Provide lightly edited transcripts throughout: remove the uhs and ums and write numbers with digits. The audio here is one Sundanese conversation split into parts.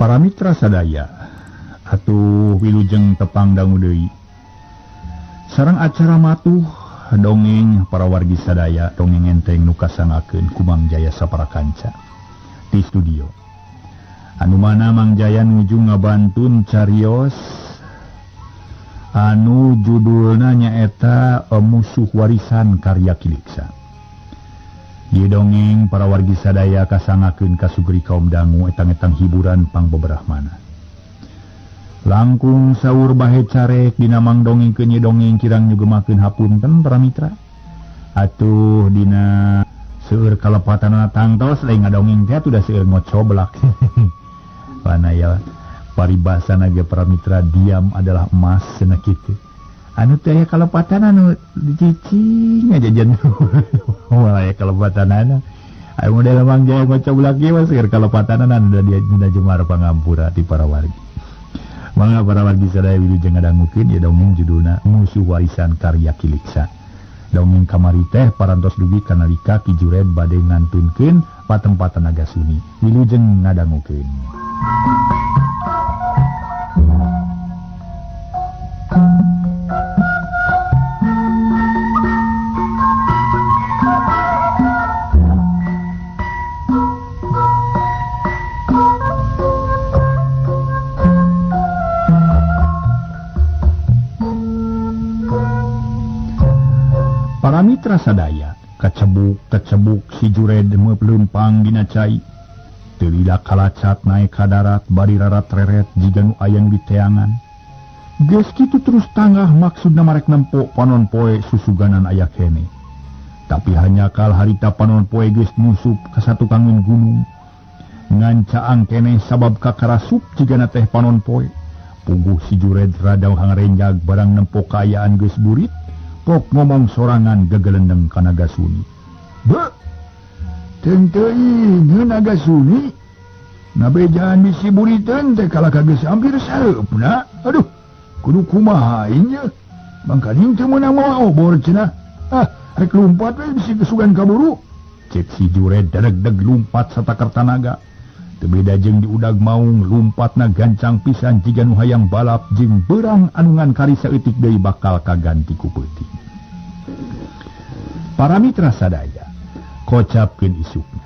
Para mitra sadaya atuh wilujeng tepang dangu deui. Sareng acara matuh dongeng para wargi sadaya dongeng enteng nu kasangakeun ku Mang Jaya saparakanca di studio. Anu mana Mang Jaya nuju ngabantun carios anu judulna nyaeta Musuh Warisan karya Kiliksa. Ieu dongeng para wargi sadaya kasangakeun ka sugri kaum dangu etang-etang hiburan pangbeberahmana. Langkung saur bahe carek dina mang dongengkeun ieu dongeng kirang nyugemakeun hapunten para mitra. Atuh dina seueur kalepatanana tangtos lain ngadongeng teh atuh da seueur ngocoblak. Pana ya paribasana ge para mitra diam adalah emas cenah kitu. Anu teh aya kalepatan anu dicicing aja jan. Moal aya kalepatanana. Aya model Mang Jaya ngocoblak ieu mah seueur kalepatanana anu da dina jemar pangampura ti para wargi. Mangga para wargi sadaya wilujeng ngadangukeun ieu dongeng judulna Musuh Warisan karya Kiliksa. Dongeng kamari teh parantos dugi kana nalika Ki Jured bade ngantunkeun patempatan Nagasuni. Wilujeng ngadangukeun. Para mitra sadaya kacebuk-kacebuk si Jured lempang dina cai. Teu lila kalacat naek ka darat bari rarat-reret jiga nu aya nu diteangan. Geus kitu terus tanggah maksudna marek nempo panon poe susuganan aya kene. Tapi hanyakal harita panon poe geus nyusup ka satukangeun gunung. Ngancaang keneh sabab kakarasup jigana teh panon poe. Puguh si Jured rada hangarenjag barang nempo kaayaan geus burit. Pok ngomong sorangan gegelendeng ka Nagasuni. Be, teuing Nagasuni. Nabejaan bisi buriteun teh kalah ka geus hampir sareupna. Aduh, kudu kumaha ieu? Mangkaning teu meunang mawa obor cenah. Ah, rek lumpat we bisi kesugan kaburu. Cek si Jured deg-deg lumpat satakar tanaga. Teu beda jeung diudag maung lumpatna gancang pisan jiga nu hayang balap jeung beurang anu ngan kari saeutik deui bakal kaganti ku peuting. Para mitra sadaya kocapkeun isukna.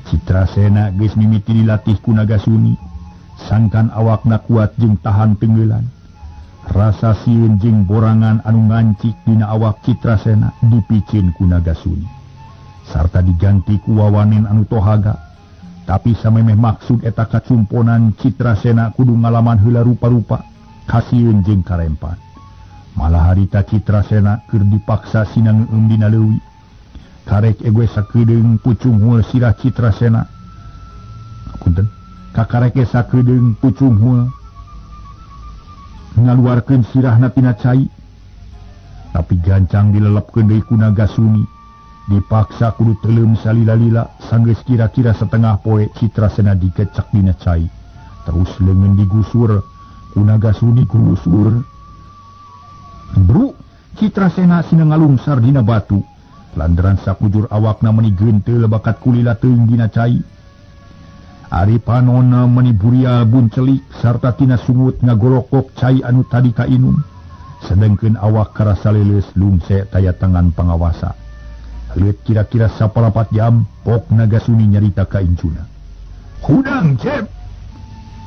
Citrasena geus mimiti dilatih ku Nagasuni, sangkan awakna kuat jeung tahan tenggelan. Rasa sieun jeung borangan anu ngancik dina awak Citrasena dipicieun ku Nagasuni. Sarta diganti ku wawanen anu tohaga. Tapi samemeh maksud eta kacumponan Citrasena kudu ngalaman heula rupa-rupa kasieun jeung karempan. Malah harita Citrasena keur dipaksa sinangeum dina leuwi. Karek egoe sakedeung pucunghul sirah Citrasena. Punten. Kakareke sakedeung pucunghul ngaluarkeun sirahna tina cai. Tapi gancang dilelepkeun deui ku Nagasuni. Dipaksa kudu teuleum salila-lila sanggeus kira-kira setengah poe Citrasena dikecek dina cai. Terus leungeun digusur ku Nagasuni gusur. Bru, Citrasena sina ngalungsar dina batu. Lantaran sakujur awakna meni geunteul bakat kulila teuing dina cai. Ari panonna meni buria buncelik sarta tina sungut ngagolokok cai anu tadi kainum. Sedengkeun awak karasa leuleus lungse taya tangan pangawasa. Lihat kira-kira saparapat jam, pok Nagasuni nyarita ka incuna. Hudang, Cep!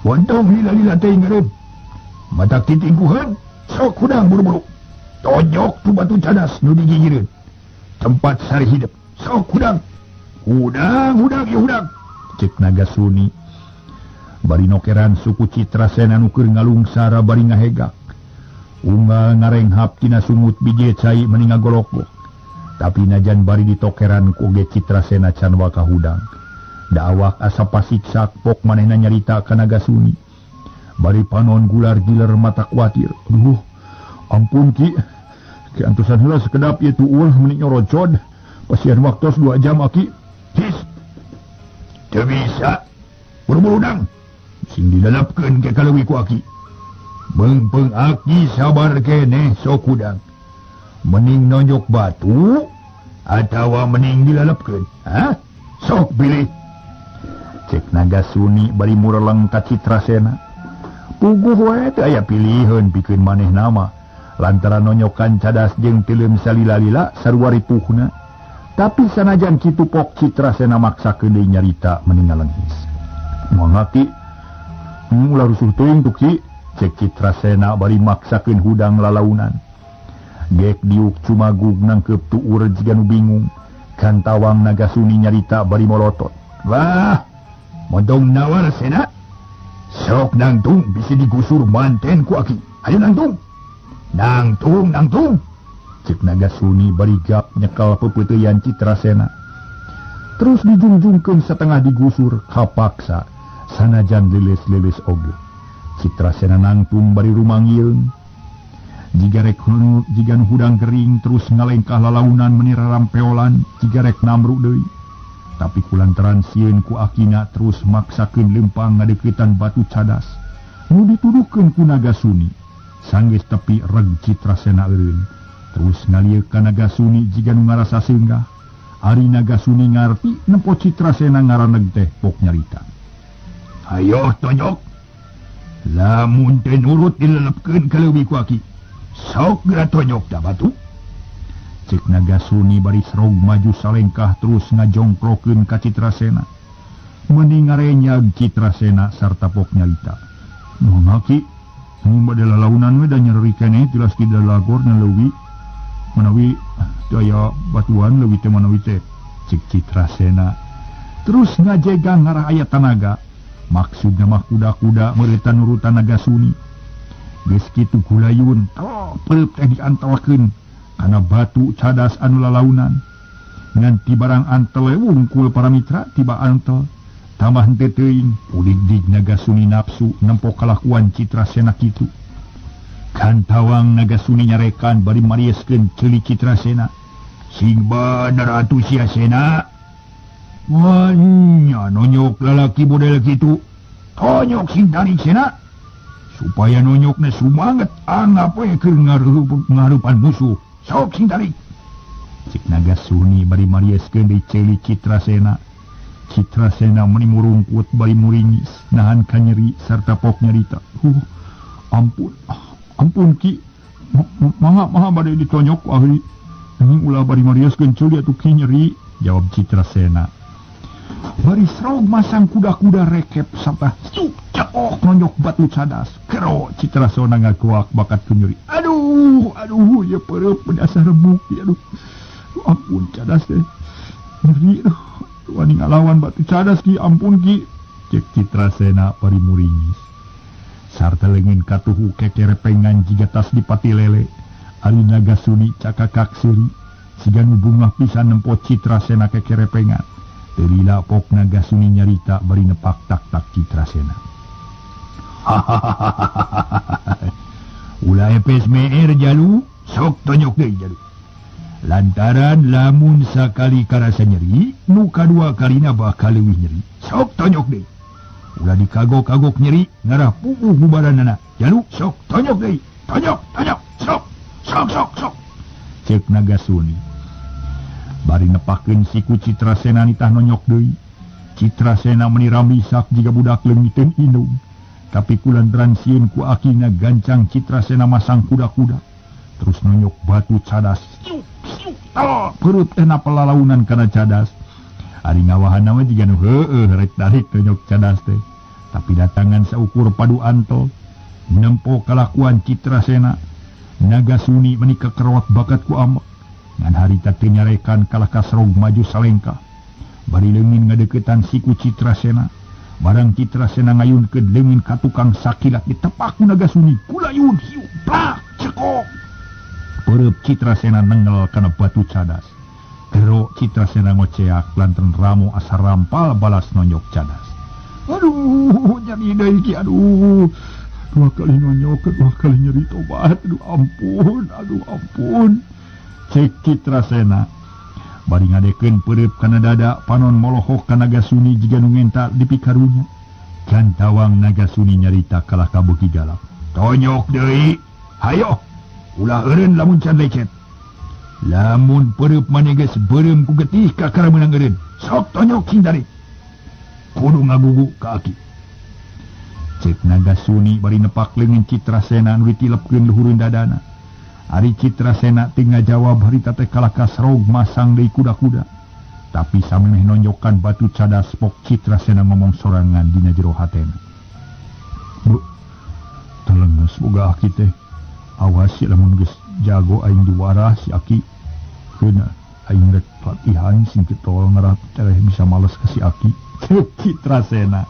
Wantong lila-lila teh ngerep. Mata titingkuhan, sok hudang buru-buru. Tojok tu batu cadas nu digigireun. Tempat sari hidup, sok hudang. Hudang, hudang, ya hudang. Cek Nagasuni. Bari nokeran suku Citrasena nu keur ngalungsara bari ngahegak. Unggal ngarenghap tina sungut biji cai meni ngagolokgok. Tapi najan bari ditokeran ku oge Citrasena can waka hudang. Da awak asa pasiksak pok manehna nyarita ka Nagasuni. Bari panon gular giler mata kuatir. Aduh, ampun Ki. Ki antusan heula sekedap ieu tuul meni nyorocod. Pasian waktos 2 jam aki. His. Teu bisa. Buru-buru dang. Sing dilalapkeun ke kaleuwi ku aki. Meungpeung aki sabar keneh sok hudang. Mening nonjok batu atawa mening dilalapkeun? Hah? Sok pilih. Cek Nagasuni bari mureleng ka Citrasena. Puguh we teu aya piliheun pikeun maneh nama lantaran nonyokan cadas jeung teuleum salila-lila sarua ripuhna. Tapi sanajan kitu pok Citrasena maksakeun deui nyarita meni ngalenghis. Mangga Ki, ulah rusuh teuing tuh Ki, cek Citrasena bari maksakeun hudang lalaunan. Gek diuk cumagug nangkep tuur jiga nu bingung. Kantawang Nagasuni nyarita bari molotot. Wah, modong nawar Sena. Sok nangtung bisi digusur manten ku aki. Ayo nangtung. Nangtung, nangtung. Cek Nagasuni bari gap nyekal pepeuteyan Citrasena. Terus dijungjungkeun setengah digusur kapaksa sanajan leuleus-leuleus oge. Citrasena nangtung bari rumangieun. Jiga rek jiga nu hudang gering terus ngalengkah lalaunan meni rarampeolan jiga rek namruk deui. Tapi kulantaran sieun ku akina terus maksakeun lempang ngadeuketan batu cadas nu dituduhkeun ku Nagasuni. Sanggeus tepi reg Citrasena eureun. Terus ngalieuk ka Nagasuni jiga nu ngarasa seunggah. Ari Nagasuni ngarti nempo Citrasena ngaraneg teh pok nyarita. Hayo tonyok. Lamun teu nurut dilelepkeun ka leuwih ku aki. Sok geura tonyok da batu. Cek Nagasuni bari serog maju salengkah terus ngajongkrokeun ka Citrasena. Meuni ngarenyag Citrasena sarta pok nyarita. Mangga Ki, mun bade lalaunan we da nyeri keneh tilas tidak lagor na leuwih. Manawi teu aya batuan leuwih teh manawi teh. Cek Citrasena. Terus ngajegang ngarah aya tanaga. Maksudna mah kuda-kuda meuretan nurutan Nagasuni. Geus kitu gulayun, teup teh diantelkeun kana batu cadas anu lalaunan. Ngan ti barang antel wungkul para mitra tiba antel. Tambah henteu teuing, udig-dig Nagasuni nafsu nempo kalakuan Citrasena kitu. Kantawang Nagasuni nyarekan bari marieskeun ceuli Citrasena. Sing bener atuh sia Sena. Wah, nya nonyok lalaki model kitu. Tonyok sing tarik Sena. Supaya nonyokna sumanget anggap we keur ngarupan musuh. Sok sing tarik. Cek Nagasuni bari marieskeun deui ceuli Citrasena. Citrasena meni murungkut bari muringis nahan kanyeri sarta pok nyarita. Ampun, ampun Ki. Mangga mangga bade ditonyok ku ahli. Anjing ulah bari marieskeun ceuli atuh Ki nyeri, jawab Citrasena. Bari serog masang kuda-kuda rekep sarta cuk cekok nonyok batu cadas. Kero Citrasena ngakuak bakat ku nyeri. Aduh, aduh, ya perep dasar remuk, aduh. Ampun cadas teh. Nyeri aduh. Wani ngalawan batu cadas Ki, ampun Ki. Cek Citrasena bari muringis. Sarta leungeun katuhu kekerepengan jiga tas dipati lele. Ari Nagasuni cakakak seuri. Siga nu bungah pisan nempo Citrasena kekerepengan. Teu lila pok Nagasuni nyarita bari nepak tak-tak Citrasena. Ulah epes meer jalu, sok tonyok deui jalu. Lantaran lamun sakali karasa nyeri, nu kadua kalina bakal leuwih nyeri. Sok tonyok deui. Ulah dikagok-kagok nyeri, ngarah puguh bubaranana. Jalu sok tonyok deui. Tonyok, tonyok, sok, sok, sok, sok. Cek Nagasuni. Bari nepakeun siku Citrasena nitah nonyok deui. Citrasena meni ramisak jiga budak leungiteun indung. Tapi kulantaran sieun ku akina gancang Citrasena masang kuda-kuda. Terus nonyok batu cadas. Perut enak pelalaunan kana cadas. Ari ngawahan we jiga nu heueuh rek tarik nonyok cadas teh. Tapi datangan saukur padu antel nempo kalakuan Citrasena. Nagasuni meni kekerot bakat ku amek. Ngan harita teu nyarekan kalah kasrog maju salengkah. Bari leungin ngadeukeutan siku Citrasena. Barang Citrasena ngayunkeun leungin ka tukang sakilat ditepak ku Nagasuni. Kulayun hiu plak cekok. Perep Citrasena nengel kana batu cadas. Gero Citrasena ngoceak lantaran ramo asa rampal balas nonyok cadas. Aduh, nyeri deui Ki, aduh. Dua kali nonyok, dua kali nyeri tobat. Aduh ampun, aduh ampun. Cek Citrasena. Bari ngadekeun perep kana dada, panon molohok ka Nagasuni jiga nu ngenta dipikarunya. Cantawang Nagasuni nyarita kalah ka beuki galak. Tonyok deui, hayo. Ulah eureun lamun can lecet. Lamun perep maneh geus beureum ku getih kakara meunang eureun. Sok tonyok sing tarik. Kudu ngagugu ka aki. Cek Nagasuni bari nepak leungeun Citrasena nu ditilepkeun luhureun dadana. Ari Citrasena teu ngajawab harita teh kalah kasrog masang deui kuda-kuda. Tapi samemeh nonjokan batu cadas pok Citrasena ngomong sorangan dina jero hatena. Bu, telenges boga aki teh. Awas si lamun geus jago aing diwarah si aki. Keuna aing rek latihan sing ketol ngarah tereh bisa males ka si aki. Cek Citrasena.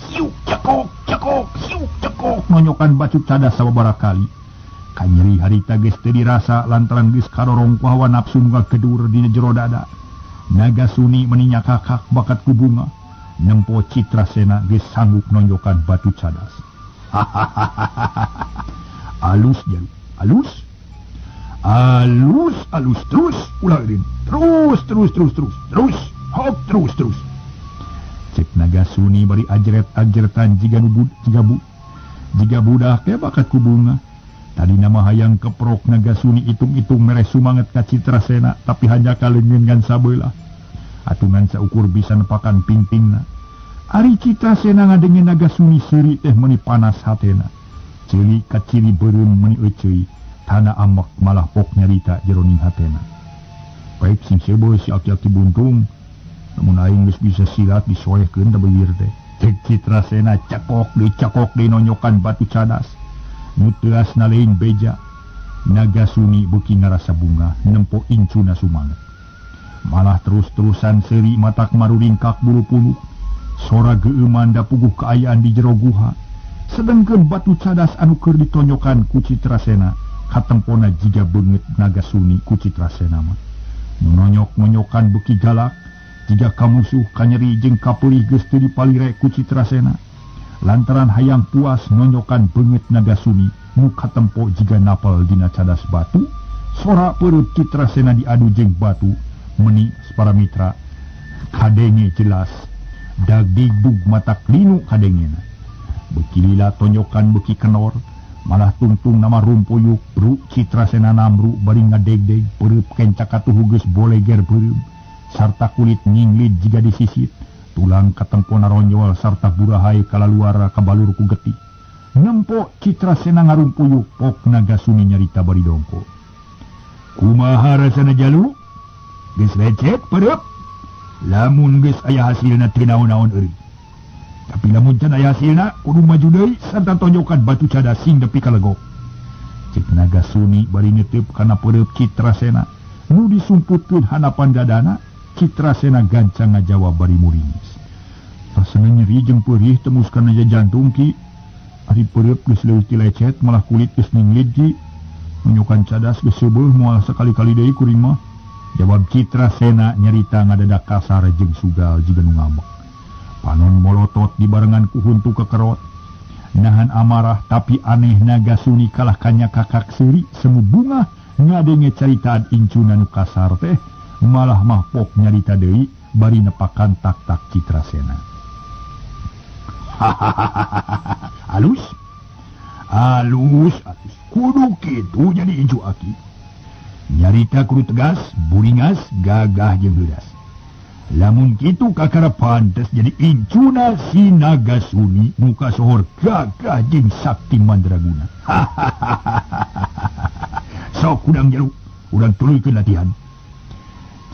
Siuk cekok cekok siuk cekok nonyokan batu cadas sababaraha kali. Kanyeri harita geus teu dirasa lantaran geus kadorong ku hawa nafsu nu ngagedur dina jero dada. Nagasuni meni nyakakak bakat ku bunga. Nempo Citrasena geus sanggup nonjokan batu cadas. Alus jalu, alus. Alus, alus terus ulah eureun. Terus terus terus terus terus. Hop terus terus. Cek Nagasuni bari ajret-ajretan jiga nu jiga budak teh bakat ku bunga. Tadi nama hayang keprok Nagasuni hitung-hitung mere sumanget ka Citrasena tapi hanya kaleungeun ngan sabelah. Atungan saukur bisa nepakan pingpingna. Ari Citrasena ngadenge Nagasuni seuri teh meuni panas hatena. Ceuli ka ciri beureum meuni euceuy, tana amek malah pok nyarita jeroning hatena. Baik sing seubeul si aki-aki buntung, lamun aing geus bisa silat disoehkeun da beuir teh. Cek Citrasena cekok deui nonyokan batu cadas. Nu teuas nalein beja. Nagasuni beuki ngarasa bunga nempo incuna sumanget. Malah terus-terusan seuri matak maruringkak bulu punuk. Sora geueuman da puguh kaayaan di jero guha. Sedengkeun batu cadas anu keur ditonyokan ku Citrasena katempona jiga beungeut Nagasuni ku Citrasena mah. Nu nonyok-nonyokan beuki galak jiga kamusuh kanyeri jeung kapeulih geus teu dipalire ku Citrasena. Lantaran hayang puas nonyokan beungeut Nagasuni nu katempo jiga napal dina cadas batu, sora perut Citrasena diadu jeung batu meni para mitra kadenge jelas dagdigdug matak linu kadengena. Beuki lila tonyokan beuki kenor, malah tungtung nama rumpuyuk bru Citrasena namru bari ngadegdeg perut kencak katuhu geus boleger beureum sarta kulit nyinglid jiga disisit. Tulang katempona ronyol sarta burahai kalaluar kabalur ku getih. Nempo Citrasena ngarumpuyuk pok Nagasuni nyarita bari dongko. Kumaha rasana jalu? Geus lecet pereup. Lamun geus aya hasilna teu naon-naon euy. Tapi lamun can aya hasilna kudu maju deui sarta tonjokan batu cadas sing nepi ka legok. Cek Nagasuni bari neteup kana pereup Citrasena nu disumputkeun hanapan dadana. Citrasena gancang ngajawab bari muringis. Rasana nyeri jeung peurih tembus kana jantung ki. Ari pereup geus leuwih ti lecet malah kulit geus ninglid ki. Nonyokan cadas geus seubeul moal sakali-kali deui kuring mah. Jawab Citrasena nyarita ngadadak kasar jeung sugal jiga nu ngambek. Panon molotot dibarengan ku huntu kekerot. Nahan amarah tapi aneh Nagasuni kalah kanya kakak seuri semu bunga ngadenge caritaan incuna nu kasar teh. Malah mah pok nyarita deui bari nepakan tak-tak Citrasena. Alus alus alus kudu kitu jadi incu aki. Nyarita kudu tegas, buringas, gagah jeung heuras. Lamun kitu kakara pantes jadi incuna si Nagasuni nu kasohor gagah jeung sakti mandraguna. Sok udang jalu, urang tuluykeun latihan.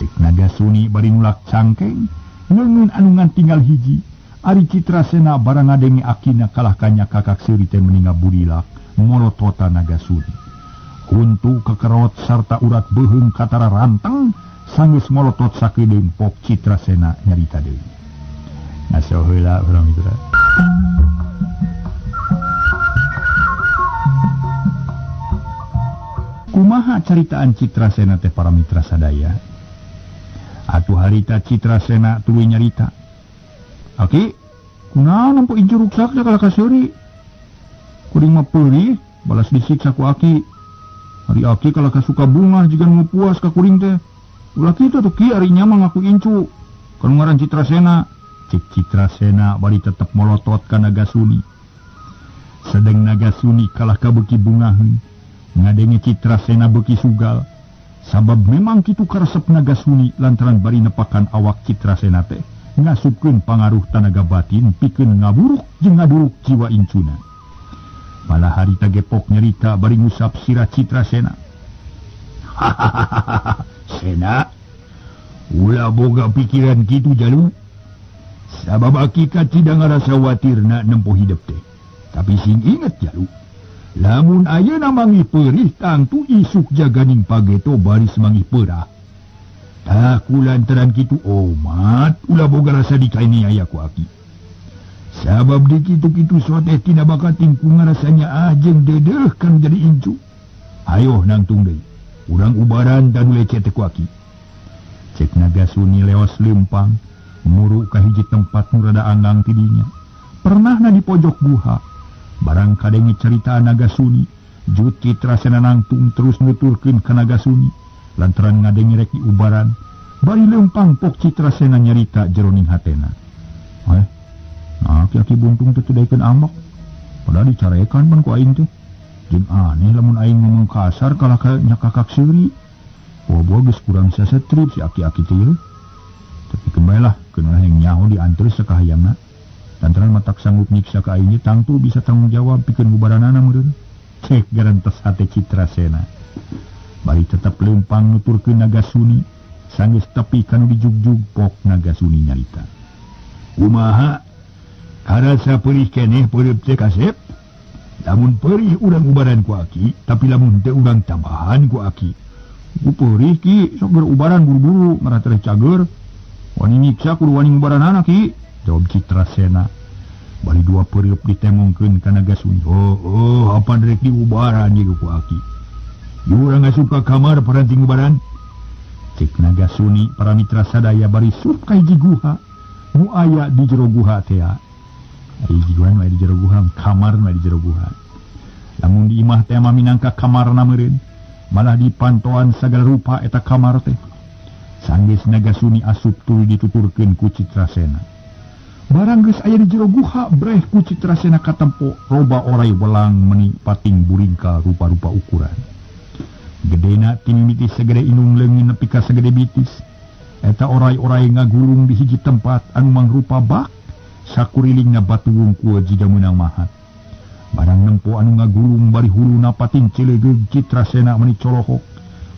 Cek Nagasuni bari nulak cangkeng, ngeungeun anu ngan tinggal hiji. Ari Citrasena barang ngadenge akina kalah kanya kakak seuri teh meni ngaburilak molotota Nagasuni. Huntu kekerot sarta urat beuheung katara ranteng sanggeus molotot sakedeung pok Citrasena nyarita deui. Ngaso heula urang mitra. Kumaha caritaan Citrasena teh para mitra sadaya? Atuh harita Citrasena tuluy nyarita. Aki, kunaon nempo incu ruksak da kalah ka seuri? Kuring mah peurih, balas disiksa ku aki. Ari aki kalah ka suka bungah jiga nu puas ka kuring teh. Ulah kitu atuh ki ari nya mah ngaku incu. Kanu ngaran Citrasena. Cek Citrasena bari tetep molotot ka Nagasuni. Sedeng Nagasuni kalah ka beuki bungaheun. Ngadenge Citrasena beuki sugal. Sabab memang kitu karesep Nagasuni lantaran bari nepakan awak Citrasena teh. Ngasupkeun pangaruh tanaga batin pikeun ngaburuk jeung ngaduruk jiwa incuna. Malah harita gepok nyerita bari ngusap sirah Citrasena. Hahaha, Sena, ulah boga pikiran kitu jalu. Sabab hakikat tidak ngarasa watirna nempo hidup teh. Tapi sing inget jalu, lamun ayeuna manggih perih tangtu isuk jaganing pageto baris manggih perah. Tak lantaran kitu omat ulah boga rasa dikaini aya ku aki. Sabab di kitu-kitu soteh tina bakat tingku ngarasanya ah jeung dedeuh kan jadi incu. Ayo nangtung deui. Urang ubaran dan lecet ku aki. Cek Nagasuni leos lempang muru ka hiji tempat nu rada anggang tidinya. Pernahna di pojok guha. Barang kadenge carita Nagasuni, jut Citrasena nangtung terus nuturkeun ka Nagasuni. Lantaran ngadenge rek diubaran, bari lempang pok Citrasena nyarita jeroning hatena. Nah, aki-aki buntung teh teu daekeun ambek. Padahal dicarekan pan ku aing teh. Jeung aneh lamun aing ngomong kasar kalah ka nyakakak seuri. Bobo geus kurang sasetrip si aki-aki teh yeuh. Tapi kembalilah keun yang nyaho dianteur sakahayangna. Lantaran matak sanggup nyiksa ka aing tangtu bisa tanggung jawab pikeun ngubaranana meureun. Cek garantos hate Citrasena. Bari tetep lempang nuturkeun Nagasuni, sanggeus tepi kanu dijugjug pok Nagasuni nyarita. Kumaha? Karasa perih keneh peureub teh kasep? Lamun perih urang ubaran ku aki, tapi lamun teu urang tambahan ku aki. Ku perih ki, sok berubaran buru-buru ngarah tereh cager. Wani nyiksa kudu wani ngubaranana ki, jawab Citrasena. Bari dua peureub ditemongkeun ka Nagasuni. Oh, apa rek diubaran ieu ku aki. Urang asup ka kamar paranti ngubaran. Cek Nagasuni para mitra sadaya bari sup ka hiji guha nu aya di jero guha teh. Hiji guha nu aya di jero guha, kamar nu aya di jero guha. Lamun di imah teh mah minangka kamarna meureun, malah dipantoan sagala rupa eta kamar teh. Sanggeus Nagasuni asup tuluy dituturkeun ku Citrasena. Barang geus aya di jero guha breh ku Citrasena katempo roba orai welang meni pating buringkal rupa-rupa ukuran. Gedena tinimiti segede inung leungit nepi ka segede bitis. Eta orai-orai ngagulung di hiji tempat anu mangrupa bak, sakurilingna batu wungkul jiga meunang mahat. Barang nempo anu ngagulung bari huluna pating cilegeug Citrasena meni colohok,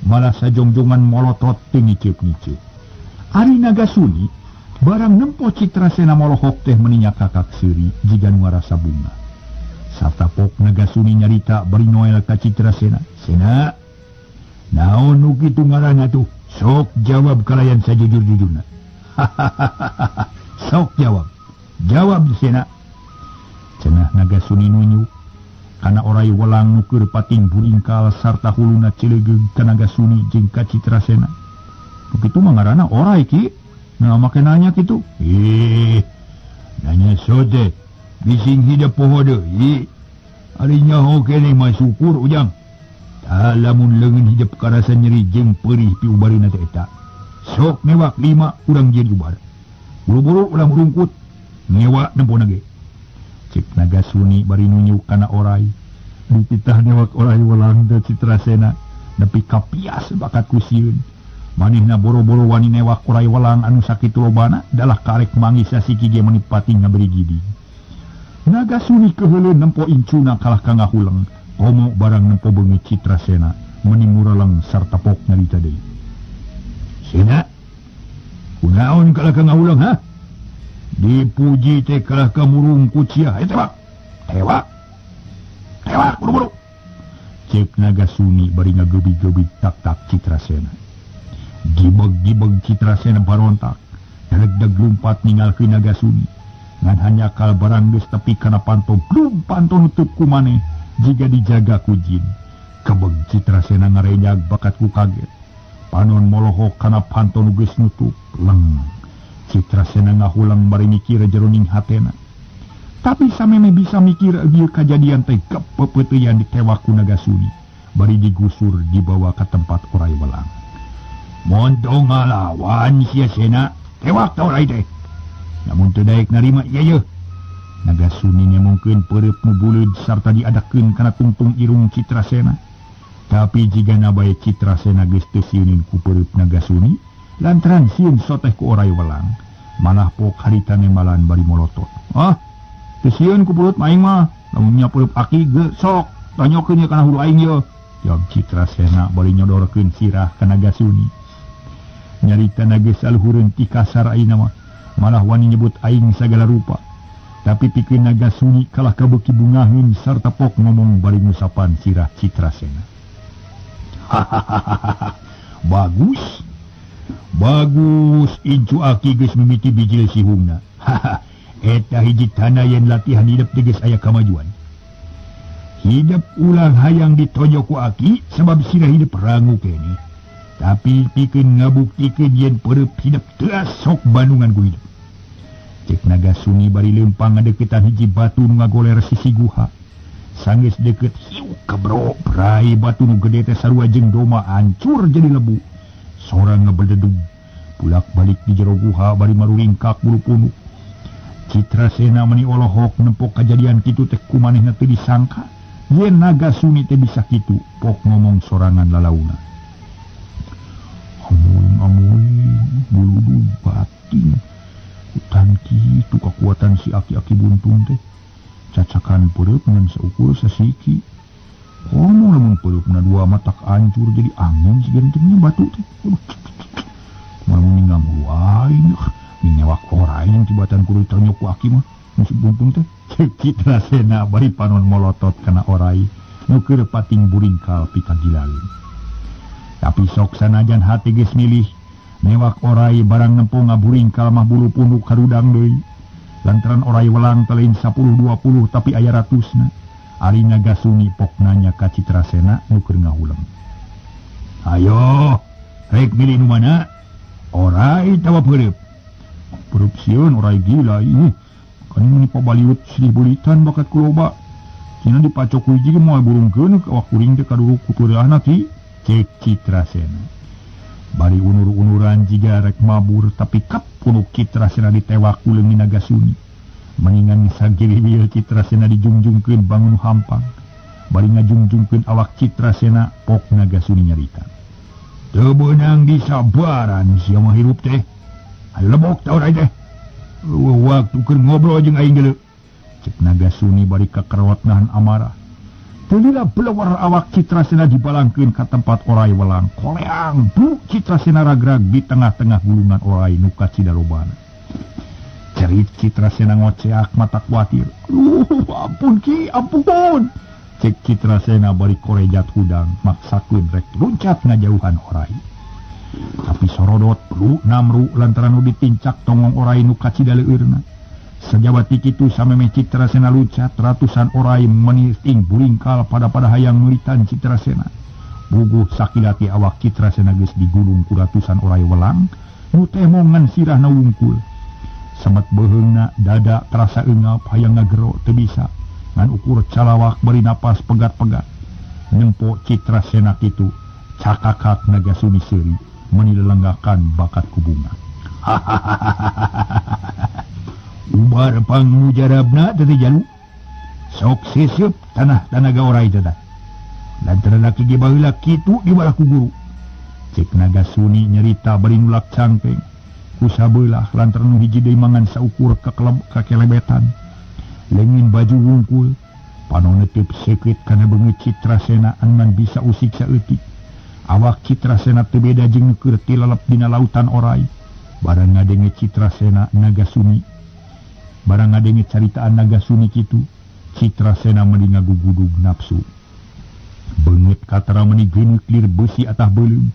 malah sajongjongan molotot teu ngiceup-ngiceup. Ari Nagasuni barang nempo Citrasena molohok teh meni nyakakak seuri jiga nu ngarasa bunga. Satapok Nagasuni nyarita bari noel ka Citrasena. Sena, naon nu kitu ngaranna tuh? Sok jawab kalayan sajujur-jujurna. Hahaha. Sok jawab. Jawab Sena. Cenah Nagasuni nunjuk kana orai welang nu keur pating buringkal sarta huluna cilegeug ka Nagasuni jeung ka Citrasena. Nu kitu mah ngaranna orai ki. Nah make nanya kitu. Ih. Nanya sote. Bising hidup poho deui. Ari nyaho keneh mah syukur ujang. Tah lamun leungeun hijep karasa nyeri jeung perih piubarina teh eta. Sok newak 5 urang jeung ubar. Buru-buru urang rungkut ngewa nempona ge. Cek Nagasuni bari nunjuk kana orai. Dititah newak orai welang teh Citrasena nepi kapias bakat ku sieun. Manehna boro-boro wani newak orai welang anu sakitu lobana dalah karek manggis sasiki ge meni pating ngaberi gidi. Nagasuni keuheuleun nempo incuna kalah ka ngahuleng. Komo barang nempo beungeut Citrasena meni muraleng sarta pok nyarita deui. Sena, kunaon kalah ka ngahuleng ha? Dipuji teh kalah ka murung ku cia. Tewak. Tewak. Tewak buru-buru. Cek Nagasuni bari ngagebi-gebi tak-tak Citrasena. Gibeg-gibeg Citrasena barontak. Deg-deg lumpat ninggalkeun Nagasuni. Ngan hanyakal barang geus tepi kana panto, blum panto nutup ku maneh. Jika dijaga ku jin. Kebeg Citrasena ngarenyag bakat ku kaget. Panon molohok kana panto nu geus nutup. Leng. Citrasena ngahulang bari mikir jeroning hatena. Tapi sameme bisa mikir ieu kajadian teh kepepeuteyan ditewak ku Nagasuni. Bari digusur dibawa ka tempat orai welang. Montong ngalawan sia Sena, tewak ta orai teh. Namun teu daek narima ieu yeuh. Nagasuni nyemongkeun peureub nu buleud sarta diadakeun kana tungtung irung Citrasena. Tapi jigana bae Citrasena geus teu sieunin ku peureub Nagasuni, lantaran sieun soteh ku orai welang. Malah pok harita nembalan bari molotot. Ah, teu sieun ku peureut aing mah. Lamun nya peureut aki ge sok tonyokeun ye kana hulu aing ye. Jawab Citrasena bari nyodorkeun sirah ka Nagasuni. Nyarita geus saluhureun ti kasar ayeuna mah. Malah wani nyebut aing sagala rupa. Tapi pikeun Nagasuni kalah kabeuki bungaheun sarta pok ngomong bari ngusapan sirah Citrasena. Hahaha. Bagus. Bagus incu aki geus mimiti bijil sihungna. Haha. Eta hiji tanda yen latihan hidup teh geus aya kamajuan. Hidup ulah hayang ditonjok ku aki sebab sirah hidup rangu keneh. Tapi pikeun ngabuktikeun yen peureub hidup teu sok bandungan ku hidup. Cek Nagasuni bari leumpang ngadeukeutan hiji batu nu ngagoler sisi guha. Sanggeus deukeut hiu kebro prai batu nu gede teh sarua jeung doma hancur jadi lebu. Sorang ngabededug bulak-balik di jero guha bari maruringkak bulu punuk. Citrasena meni olohok nempok kajadian kitu teh kumanehna teu disangka yen Nagasuni teh bisa kitu, pok ngomong sorangan lalauna. Amuing-amuing buludu batin hutan kitu kekuatan si aki-aki buntung teh. Cacakan peureub ngan saukur sasiki. Komo lamun peureubna dua matak hancur jadi angin sigentengnya batu teh. Aduh. Kumaha ninggang hulu aing, newak orai yang tibatan kudu tonyok ku aki mah si buntung teh. Cek Citrasena bari panon molotot kana orai nu keur pating buringkal pikagilaeun. Tapi sok sanajan hati geus milih newak orai barang nempo ngaburingkal mah bulu punuk karudang deui. Lantaran orai welang teh lain 10 20 tapi aya ratusna. Ari Nagasuni pok nanya ka Citrasena nu keur ngahuleng. Ayo, rek milih nu mana? Orai tawa peureub. Peureub sieun orai gila ih. Kan meni pabaliut silih beulitan bakat ku loba. Cina dipacok ku hiji ge moal burungkeun ka awak kuring teh kaduruk ku peureahna ki. Cek Citrasena. Bari unur-unuran jiga rek mabur tapi kap punuk Citrasena ditewak ku leungeun Nagasuni. Meningan sagiriwil Citrasena dijungjungkeun bangun hampang. Bari ngajungjungkeun awak Citrasena pok Nagasuni nyarita. Teu beunang disabaran sia mah hirup teh. Ayo lebok ta orai teh. Waktu keur ngobrol jeung aing geuleuh. Cek Nagasuni bari kakerot nahan amarah. Teu lila belewar awak Citrasena dibalangkeun ka tempat orai welang. Koleang bu Citrasena ragrag di tengah-tengah gulungan orai nu kacidalobana. Cerit Citrasena ngoceak mata kuatir. Aduh, ampun ki, ampun. Cek Citrasena bari korejat hudang maksakeun rek luncat ngajauhan orai. Tapi sorodot perlu namru lantaran nu ditincak tongong orai nu kacidaleueurna. Sejawati kitu samemeh Citrasena lucat ratusan orai meniting buringkal pada-pada hayang meulitan Citrasena. Buguh sakilati awak Citrasena geus digulung ku ratusan orai welang nu temongan sirahna wungkul. Semet beuheungna dada terasa eungap hayang ngagero teu bisa. Ngan ukur calawak bari napas pegat-pegat. Nempo Citrasena kitu cakakak Nagasuni seuri meni lelenggakan bakat ku bunga. Ubar pangmujarabna teh jalu. Sok seseup tanah tanaga orai teh. Lantaran laki ge baheula kitu dibalah ku guru. Cek Nagasuni nyarita bari nulak cangkeng. Ku sabelah lantaran nu hiji deui mangan saukur kakelebetan. Leungin baju wungkul, panon neuteup seukeut kana beungeut Citrasena anu bisa usik saeutik. Awak Citrasena teu beda jeung nu keur tilalep dina lautan orai. Barang ngadenge Citrasena Nagasuni. Barang ngadenge caritaan Nagasuni kitu, Citrasena meni ngagugudug nafsu. Beungeut katara meni geuneuk lir beusi atah beuleum.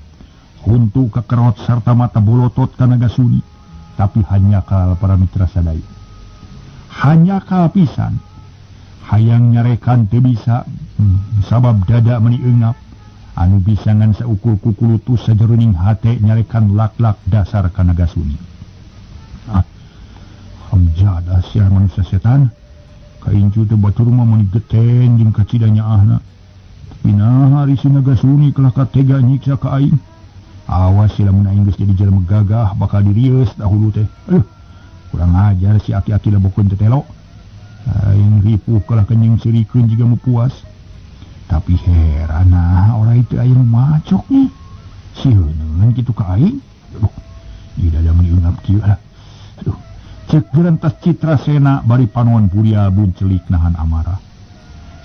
Huntu kakerot sarta mata bolotot ka Nagasuni. Tapi hanyakal para mitra sadaya. Hanyakal pisan. Hayang nyarekan teu bisa sabab dada meni eungap. Anu bisa ngan saukur kukulutus sajeroning hate nyarekan lak-lak dasar ka Nagasuni. Ah, hamjada sia manusia setan. Kaincu teh batur mah meuni geten jeung kacida nyaahna. Tapi naha ari si Nagasuni kalah katega nyiksa ka aing. Awas si lamun aing geus jadi jelema gagah bakal dirieus dahulu teh. Aduh, kurang ajar si aki-aki lebokeun teh telo. Aing ripuh kalah kenying seurikeun jiga mu puas. Tapi heran nah orai teu aya nu macok nih. Sieun kitu ka aing. Aduh, di dada meni eungap kieu lah. Aduh, Cek gerentas Citrasena bari panon buria buncelik nahan amarah.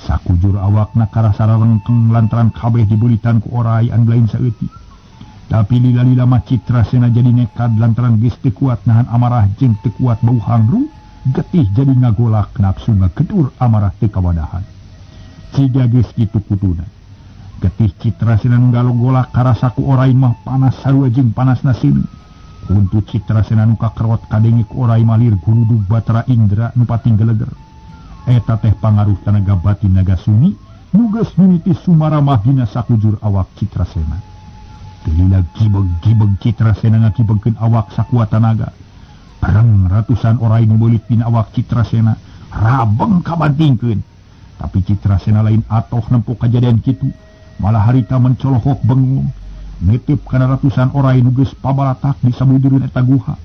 Sakujur awakna karasa rarengkeng lantaran kabeh dibeulitan ku orai anu lain saeutik. Tapi lila-lila mah Citrasena jadi nekad lantaran geus teu kuat nahan amarah jeung teu kuat bau hangru, getih jadi ngagolak nafsu ngagedur amarah teu kawadahan. Ciga geus kitu kuduna. Getih Citrasena nu galogolak karasa ku orai mah panas sarua jeung panasna seuneu. Untuk Citrasena nu kakerot kadenge ku orai malir gurudug Batara Indra nu pating geleger. Eta teh pangaruh tanaga batin Nagasuni nu geus mimiti sumaramah dina sakujur awak Citrasena. Teu lila gibeg-gibeg Citrasena ngakibegkeun awak sakuat tanaga. Pereng ratusan orai nu beulit dina awak Citrasena rabeng kabantingkeun. Tapi Citrasena lain atoh nempo kajadian kitu, malah harita mencolohok bengong. Nitip kana ratusan orai nu geus pabalatak di sabujureun eta guha.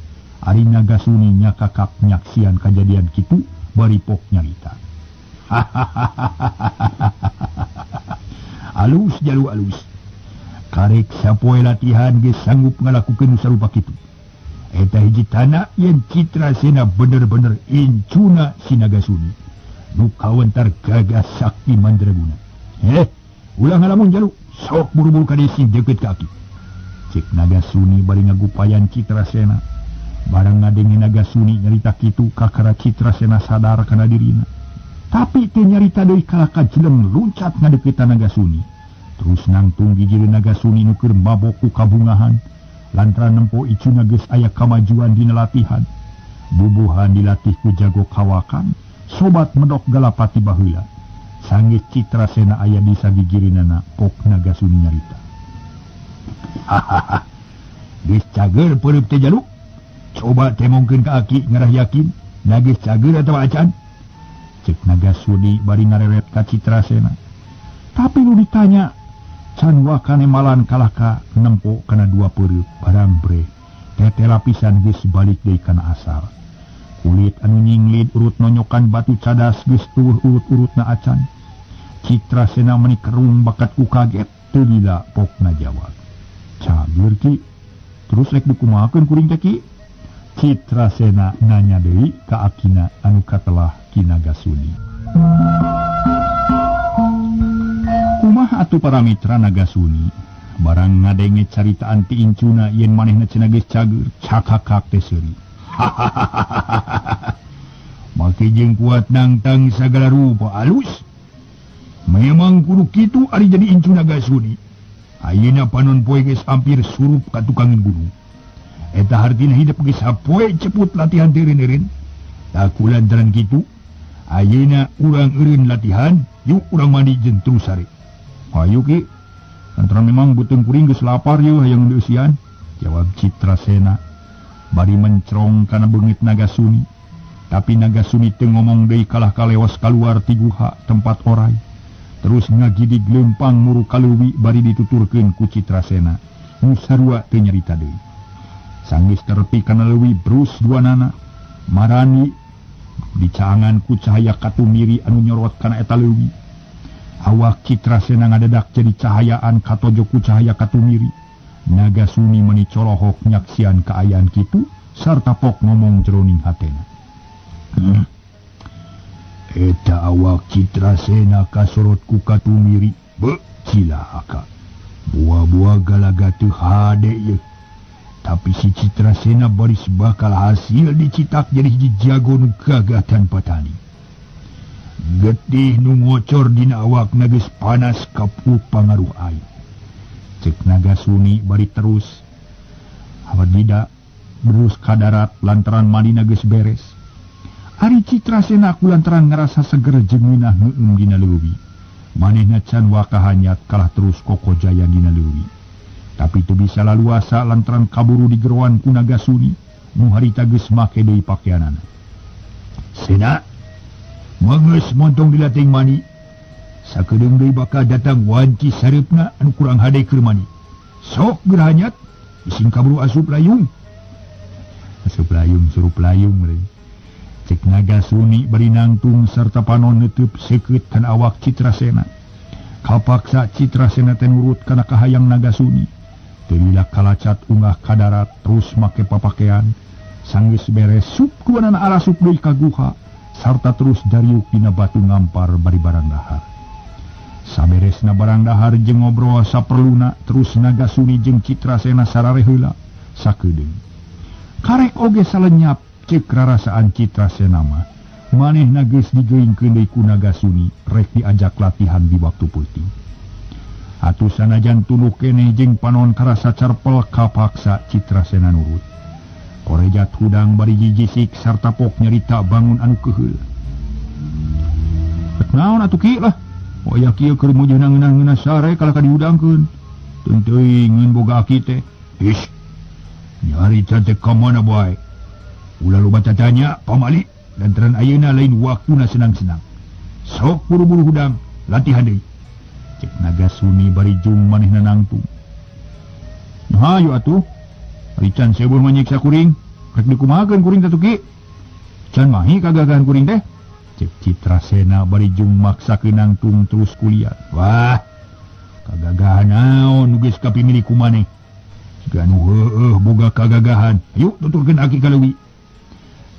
Ari Nagasuni nyakakak nyaksian kajadian kitu bari pok nyarita. Alus jalu alus. Karek sapoe latihan geus sanggup ngalakukeun nu sarupa kitu. Eta hiji tana yen Citrasena bener-bener incuna si Nagasuni. Nu kawentar gagah sakti mandraguna. Ulah ngalamun jalu. Sok buru-buru ka desi deukeut ka aki. Cek Nagasuni bari ngagupayan Citrasena. Barang ngadenge Nagasuni nyarita kitu kakara Citrasena sadar kana dirina. Tapi teu nyarita deui kalaka jeleng luncat ngadeuketan Nagasuni. Terus nangtung gigireun Nagasuni nu keur mabok ku kabungahan lantaran nempo icuna geus aya kamajuan dina latihan. Bubuhan dilatih ku jago kawakan, sobat medok galapati baheula. Sanggeus Citrasena aya di sagigireunana pok Nagasuni nyarita. Hahaha. Geus cager peureub teh jaluk. Coba temongkeun ka aki ngarah yakin na geus cager atawa acan. Cek Nagasuni bari ngareret ka Citrasena. Tapi nu ditanya can wakane malan kalah ka nempo kana dua peureub barang bre. Tete lapisan geus balik deui kana asal. Kulit anu nyinglid urut nonyokan batu cadas geus tuwuh urut-urutna acan. Citrasena meni kerung bakat ku kaget teu lila pokna jawab. Cager ki, terus rek dikumahakeun kuring teh ki? Citrasena nanya deui ka akina anu katelah Ki Nagasuni. Kumaha atuh para mitra Nagasuni? Barang ngadenge caritaan ti incuna yen manehna cenah geus cager, cakakak teh seuri. Make jeung kuat nangtang sagala rupa alus. Memang kudu kitu ari jadi incu Nagasuni. Ayeuna panon poe geus hampir surup ka tukangin gunung. Eta hartina hidup geus sapoe ceput latihan teu eureun-eureun. Tah kulantaran kitu ayeuna urang eureun latihan, yuk urang mandi jeung terus sare. Hayu ki, lantaran memang beuteung kuring geus lapar yeuh hayang dieusian, jawab Citrasena. Bari mencrong kana beungit Nagasuni. Tapi Nagasuni teu ngomong deui kalah kalewas kaluar ti guha tempat orai. Terus ngagidig leumpang muru kaleuwi bari dituturkeun ku Citrasena. Nu sarua teu nyarita deui. Sanggeus terepi kana leuwi brus duanana, marani dicaangan ku cahaya katumiri anu nyorot kana eta leuwi. Awak Citrasena ngadadak jadi cahayaan katojo ku cahaya katumiri. Nagasuni meni colohok nyaksian kaayaan kitu sarta pok ngomong jroning hatena. Eta awak Citrasena kasorot ku katumiri. Be cilaka. Buah-buah galaga teu hade yeuh. Tapi si Citrasena baris bakal hasil dicitak jadi hiji jago nu gagah tanpa tani. Getih nu ngocor dina awakna geus panas kapu pangaruh aing. Cek Nagasuni bari terus Abadida berus kadarat lantaran mandina geus beres. Ari Citrasena ku lantaran ngarasa seger jeung ngeunah ngeueum dina leuwi. Manehna can wakahanyat kalah terus kokojaya dina leuwi. Tapi teu bisa laluasa lantaran kaburu digeroan ku Nagasuni nu harita geus make deui pakeanana. Sena geus montong dilatih mani. Sakedeung deui bakal datang wanci sareupna anu kurang hade keur mani. Sok geurahanyat ising kaburu asup layung. Asup layung surup layung meureun. Cek Nagasuni bari nangtung sarta panon neuteub seukeut kana awak Citrasena. Kapaksa Citrasena teh nurut kana kahayang Nagasuni. Teu lila kalacat ungah ka darat terus make papakean. Sanggeus beres sup duanana arasup deui ka guha sarta terus dariuk dina batu ngampar bari barang dahar. Saberesna barang dahar jeung ngobrol saperluna terus Nagasuni jeung Citrasena sarare heula sakedeung. Karek oge salenyap ceuk rarasaan Citrasena mah. Manehna geus digeuingkeun deui ku Nagasuni rek diajak latihan di waktu peuting. Atuh sanajan tuluh keneh jeung panon karasa carpel kapaksa Citrasena nurut. Korejat hudang bari jijisik sarta pok nyarita bangun anu keuheul. Rek naon atuh ki lah? Waya kieu keur mujeuhna ngeunah-ngeunah sare kalah ka dihudangkeun. Teuing ngeun boga aki teh. Ish. Nyarita teh ka mana bae? Ulah loba tatanya pamali. Lantaran ayeuna lain waktuna senang-senang. Sok buru-buru hudang, latihan deui. Cek Nagasuni bari jung manehna nangtung. Nah, hayu atuh. Ari can seueuh mah nyiksa kuring. Rek dikumahakeun kuring teh ki? Can mahi kagagahan kuring teh. Cek Citrasena bari jung maksakeun nangtung terus kuliah. Wah, kagagahan naon nu geus kapimili ku maneh. Siga nu heueuh boga kagagahan. Hayu tuturkeun aki ka leuwi.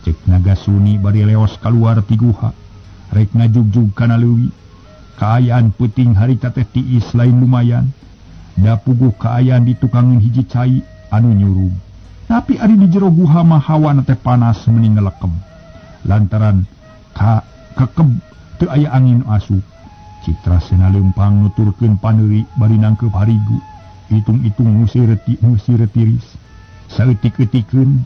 Cek Nagasuni bari leos kaluar ti guha rek ngajugjug kana leuwi. Kaayaan peuting harita teh tiis lain lumayan. Da puguh kaayaan di tukangeun hiji cai anu nyurug. Tapi ari di jero guha mah hawana teh panas meni ngelekem. Lantaran ka kekeb teu aya angin asup. Citrasena leumpang nuturkeun paneuri bari nangkeup harigu. Hitung-hitung ngusir tiris. Saeutik-eutikeun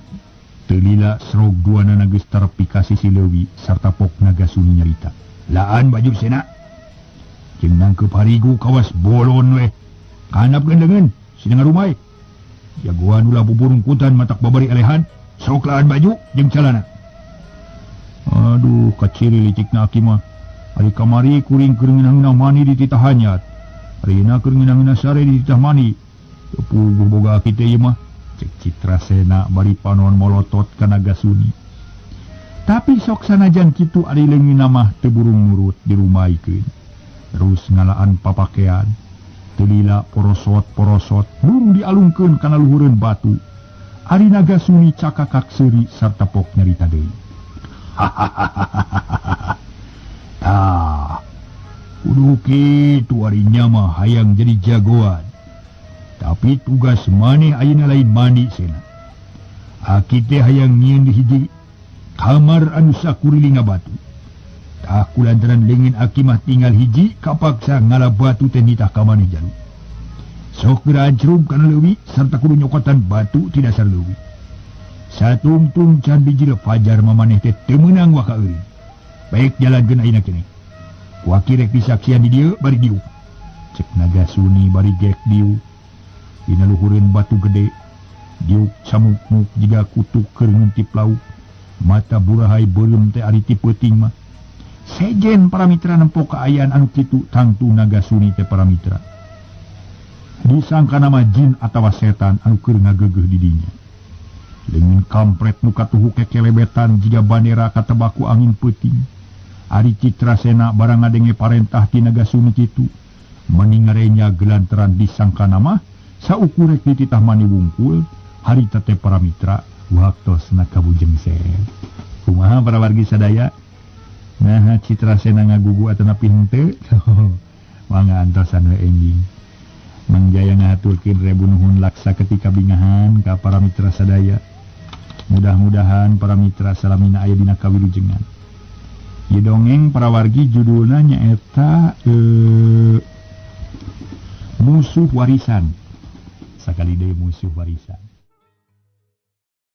teu lila srog duanana geus terepi ka sisi leuwi sarta pok Nagasuni nyarita. Laan baju sena. Jeung nangkeup harigu kawas bolon weh. Kanap gendengeun sina ngarumai. Jagoan ulah buburungkutan matak babari elehan. Sok laan baju jeung calana. Aduh, kaciri licikna aki mah. Ari kamari kuring keur ngeunah-ngeunah mani dititah hanyat. Arina keur ngeunah-ngeunah sare dititah mani. Teu puguh boga aki teh ieu mah. Cek Citrasena bari panon molotot ka Nagasuni. Tapi sok sanajan kitu ari leungeunna mah teu burung nurut dirumaikeun. Terus ngalaan papakean. Teu lila porosot-porosot mung dialungkeun kana luhureun batu. Ari Nagasuni cakakak seuri sarta pok nyarita deui. Tah, kudu kitu ari nya mah hayang jadi jagoan. Tapi tugas maneh ayeuna lain mandi sena. Aki teh hayang nyieun hiji kamar anu sakurilinga batu. Tah kulantaran leungeun aki mah tinggal hiji kapaksa ngala batu teh nitah ka maneh jalu. Sok geura ancrub kana leuwi sarta kudu nyokotan batu ti dasar leuwi. Satungtung can bijil fajar mamaneh teh teu meunang waka eureun. Baik jalankeun ayeuna keneh. Ku aki rek disaksian di dieu bari diuk. Cek Nagasuni bari gek diuk. Dina luhureun batu gede diuk camuk-muk jiga kutuk keur nguntip lauk. Mata burahai beureum teh ari ti peuting mah. Sejen para mitra nempo kaayaan anu kitu tangtu Nagasuni teh para mitra. Disangka nama jin atawa setan anu keur ngageugeuh di dinya. Leungeun kampret nu katuhu kekelebetan jiga bandera katebaku angin peuting. Ari Citrasena barang ngadenge parentah ti Nagasuni kitu meni ngarenya gelantaran disangka nama saukur rek dititah mani wungkul harita teh para mitra waktosna kabujengser. Kumaha para wargi sadaya? Nah, Citrasena ngagugu atanapi henteu? Mangga antosan we enjing. Mang Jaya ngahaturkeun rebu nuhun laksa ketika bingahan ka para mitra sadaya. Mudah-mudahan para mitra salamina aya dina kawilujengan. Ieu dongeng para wargi judulna nyaeta Musuh Warisan. Sakali deui Musuh Warisan.